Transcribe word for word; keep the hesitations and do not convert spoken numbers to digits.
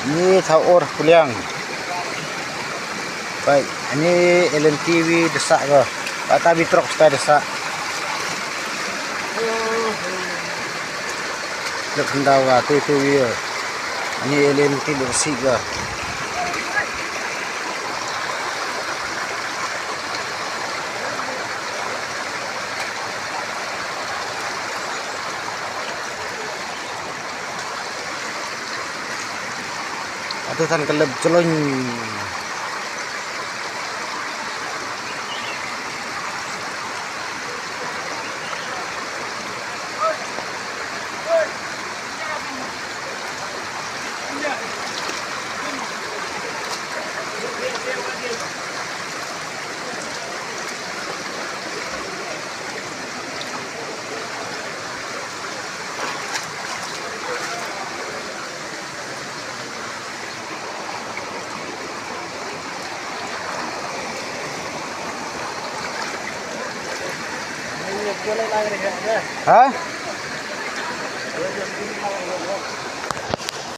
Ni thaw or puliang. Bai, ani L N T wi desa ga. Bata bi trok stai desa. Lek hendawa tu tu wi. Ani L N T desi ga. Atu tan kelep celon. Ha?